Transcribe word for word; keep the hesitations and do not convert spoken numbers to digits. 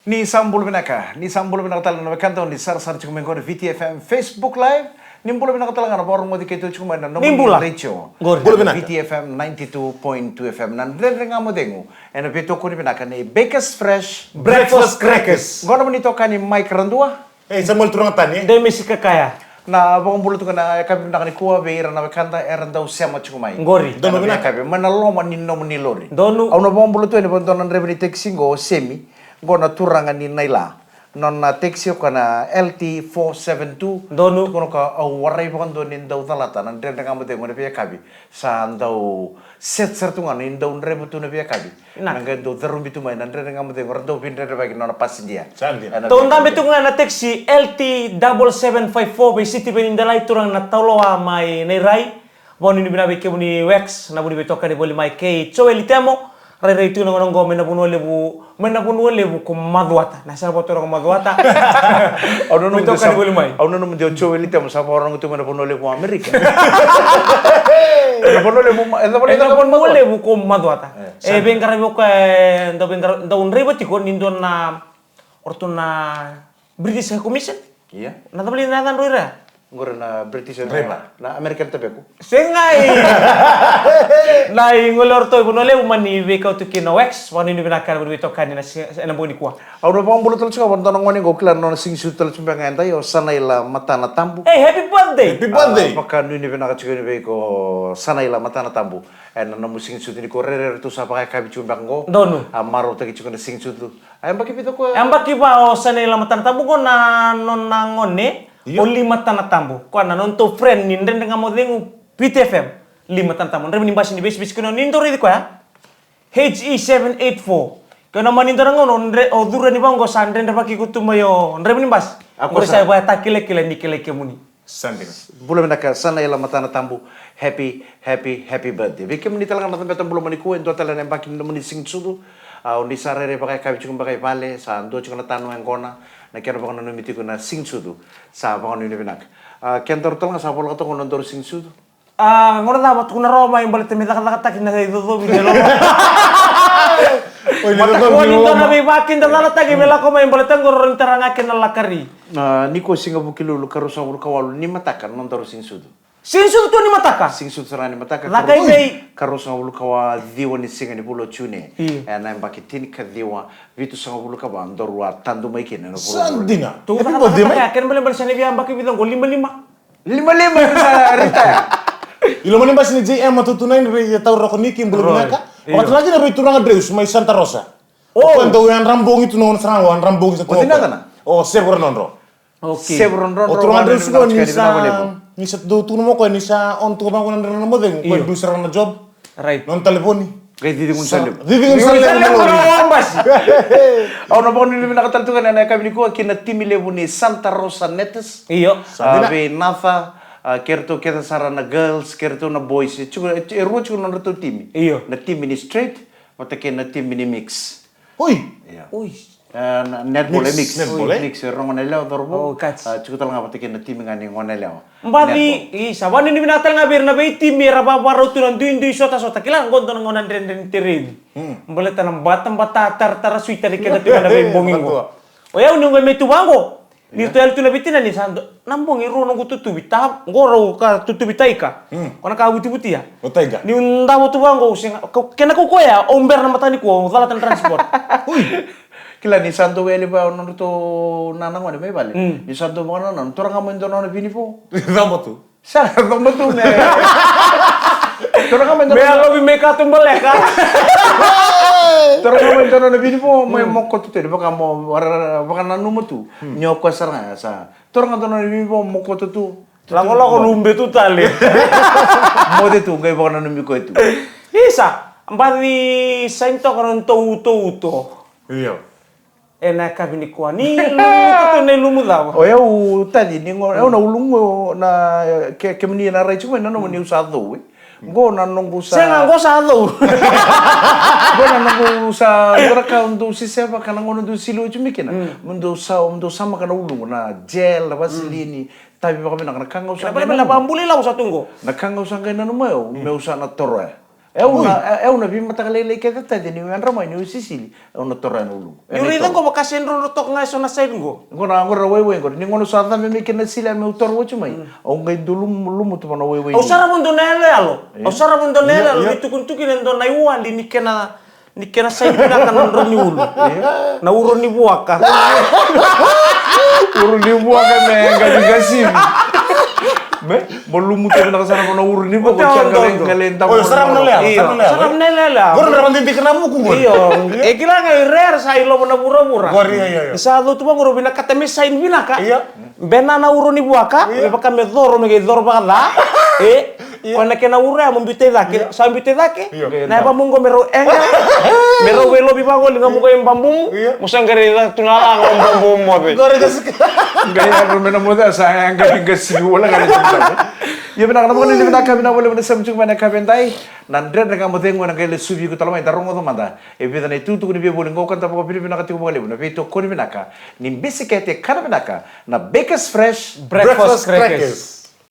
Ni sa bula vinaka, ni sa bula vinaka tale na wekada ni sarasara tiko mai qori na V T F M Facebook Live. Ni bula vinaka tale ga na vakarogoci keitou tiko mai na nomuni radio. Qori. Bula vinaka. V T F M ninety-two point two F M, na Dredre Ga Mo Cegu. Ena veitokoni vinaka nei Bakers Fresh Breakfast Crackers. Qo na nomuni itokani Mike Radua. Ei, Samuel Turagatani, e? Demesi Kakaya. Na vakabula tu ga na yakavi vinaka nikua vei ira na wekada era dau sema tiko mai. Qori. Donu vinaka. Yakavi mai na loma ni nomuni lori. Donu. Au na vakabula tu yani vua na draiva ni taxi qo o Semi. Qo na turaga ni Naila. Nona taxi o koya na L T four seven two. Donu. Tukuna o koya au warai vakadua ni dau calata na Dredre Ga Mo Cegu ena veiyakavi. Sa dau set sara tu ga ni dau draiva tu na veiyakavi. Na qai dau carubi tu mai na Dredre Ga Mo Cegu, ra dau veidredrevaki na nona pasidia. Sa dina. Tou dabe tu ga na taxi L T double seven five four vei Sitiveni Delai, turaga na Tauloa mai Nairai. Vakanuinui vinaka vei kemuni Wax, na vuniveitokani voli mai kei Joeli Temo. Rairai tu na gauna oqo mai na vanua levu, mai na vanua levu ko Macuata. Na sara vakatura ko Macuata. Au nanuma de o Joeli Temo sa vakarorogo tu mai na vanua levu o Amerika. Na vanua levu, e na vanua levu, e na vanua levu ko Macuata. E veiqaravi o koya, e dau veiqaravi, dau draiva tiko ni dua na, o ratou na British High Commission. Ia. Na cava li na yacadra o ira? Qori na British, na American Tobacco. Segai. Na i gole o ratou i vanua levu, mani veikau tu kina o Wax, vakanuinui vinaka na vuniveitokani ena bogi nikua. Au na vakabula tale tiko ga vua na dua na gone qo, kila na nona siga ni sucu tale tiko beka ga edai, o Sanaila Matanatabu. Ei, happy birthday. Happy birthday. Vakanuinui vinaka tiko yani vei iko Sanaila Matanatabu. Ena nomu siga ni sucu nikua, rairai ratou sa vakayakavi tiko beka qo. Donu. A marautaki tiko na siga ni sucu. A yabaki vica o koya? Yabaki va o Sanaila Matanatabu, qo na nona gone o Limatanatabu. Koya na nodatou friend ni Dredre Ga Mo Cegu, V T F M. Limatanatabu, draiva ni basi ni veisivisi, kena ni dau raici koya. H E seven eight four. Kena mani dau na gauna o curu yani vaqo sa dredrevaki iko tu mai o draiva ni basi. Qori sa vakatakilakila ni kilai kemuni. Sa dina. Bula vinaka Sanaila Matanatabu. Happy, happy, happy birthday. Vei kemuni tale ga na cabeta bula mai nikua, e dua tale na yabaki ni nomuni siga ni sucu. A, o ni sa rairai vakayakavi tiko beka i vale, sa dua tiko na tanu e qona, na kena vakananumi tiko na siga ni sucu. Sa vakanuinui vinaka. A, kedaru tale ga sa voleka toka na nodaru siga ni sucu. A, gauna cava tukuna rawa mai baleta me cakacakataki na icocovi ni loma. Oi, ni icocovi ni loma. Matakuwa ni dua na veivakakidacalataki me lako mai baleta qo rawa ni tara ga kina na lakari. A, nikua siga Vukelulu, karua sagavulu ka walu ni mataka na nodaru siga ni sucu. Siga ni sucu tu ni mataka? Siga ni sucu sara ga ni mataka. Caka i vei? Karua sagavulu ka waciwa ni siga ni vula o June. Io. Ena yabaki tinikaciwa vitusagavulu ka va, daru a tadu mai kina ena vula. Sa dina. Tou cakacaka ya, kena balebale sa na via yabaki vica qo, limalima. Limalima ni sa retire. I loma ni basi ni J M two two nine, rei taura ko Niki, bula vinaka. Io. Vakaturaga kina rui turaga Dreus mai Santa Rosa. O. Ko dau yadra bogi tu na gauna sara ga, yadra bogi sa tu. O, sevu ra nodro. Okay. Sevu ra nodro. O turaga Dreus ko ni sa, ni sa dau tukuna mo ko ni sa on tu ko vaqo na Dredre Ga Mo Cegu, ko dau sara na job. Right. Nona talevoni. Qai cici gunu sa levu. Cici gunu sa levu. Au na vakanuinui vinaka tale tu ga ena yakavi nikua ki na timi levu ni Santa Rosa Netes. Io. Sa dina. Vei Natha, a, kei ratou kece sara na girls, kei ratou na boys. E tiko, e rua tiko na nodratou timi. Io. Na timi ni straight vata kei na timi ni mix. Oi. Io. Oi. E, na netball, e mix. Netball, e? Mix, e rua gone yalewa, cauravou. O, kati. A, tiko tale ga vata kei na timi ga ni gone yalewa. Baci, netball. Isa, vakanuinui vinaka tale ga vei ira na veitimi era vavarau tu na duidui sotasota. Kila qo dua na gauna dredre ni tereni. Hmm. Baleta na batabata taratara suitani keda tu na veibogi qo. O yau ni qai mai tu vaqo. Ni ratou yali tu na veitinani sa dua na bogi rua noqu tutuvi ta, qo rau ka tutuvi taika. Hmm. Ko na ka vutivutia. O taika. Niu davo tu vaqo, au sega, kau, kena kau koya, au bera na mataka nikua, au calata na transport. Ui. Kila ni sa dau yali vaya o nodratou nana gone mai vale. Hmm. Ni sa dau vakanananu, toro ga mai dua nona vinivo. Cabo tu. Sa cabo tu me. Toro ga mai dua nona. Me yalovi me katu baleka. Toro ga mai dua nona vinivo, mai mokoto tu, vaka mo, vaka, vakananuma tu. Hmm. Ni o koya sara ga sa. Toro ga dua nona vinivo, mokoto tu. Lakolako lube tu tale. Moce tu, qai vakananumi koya tu. Isa, baci sa ini toka na nodatou uto. Io. Ena yakavi nikua. Ni lumu tu na ilumu cava? O yau taci, ni qo, yau na ulugu na, ke, kemuni na rai tiko mai na nomuni au sa cou, e. Qo na noqu sa. Sega, qo sa cou. Qo na noqu sa, qo na ka au dau siseva, ka na gauna au dau sili oti mai kina. Mm. Au dau sa, au dau samaka na ulugu, na gel, na vaseline. Tavi vakavinaka na ka ga au sa qai nanuma. Na ka ga au sa qai nanuma au, meu sa na toroya. E au na, e au na veimataka lailai kece taci niu yadra mai niu sisili, e au na toro yani uluqu. Niu raica qo vaka se drodro toka ga e so na side qo. Qo na, qo ra waiwai qo, ni qo na sa cabe mai kina na sili me au toro wati mai. Au qai dau lum-, lumuta vua na waiwai. Au sarava dua na yaloyalo. Au sarava dua na yaloyalo, ni tukutuku kina e dua na iwali ni kena, ni kena side vinaka na dro ni ulu. Na uro ni vuaka. Uro ni vuaka me qai qasivi. Me, mo lumuta vinaka sara mo na uro ni vuaka. Oti, oti, oti. Gale, gale, da. Oi, sarava na lewa, sarava na lewa. Qori na rava didike na vuku qori. Io. E kila ga i rare sa i loma na vuravura. Qori, io, io, io. Ni sa cau tu vaqori vinakata me saini vinaka. Io. Bena na uro ni vuaka, me vaka me coro, me qai coro vakaca. E, ko na kena uro ya mo biuta i cake. Sa biuta i cake. Io. Na yava muqo me rau ega. Me rau veilovi vaqo liga muqo e babumu. Io. Mo sa qai raica tu na laga o babumu moce. Qori qasi. Qai yadra me na moce, sa qai qasivi wale ga na tiko. Ia vinaka na vakananumi vinaka, vinaka vakalevu na sema tiko mai na yakavi edai. Na Dredre Ga Mo Cegu ena qai lesuvi iko tale mai, da rogoca mada e vica na itukutuku ni veivoli qo ka da vakavinavinaka tiko vakalevu na veitokoni vinaka ni bisikete kana vinaka na Bakers Fresh Breakfast Crackers.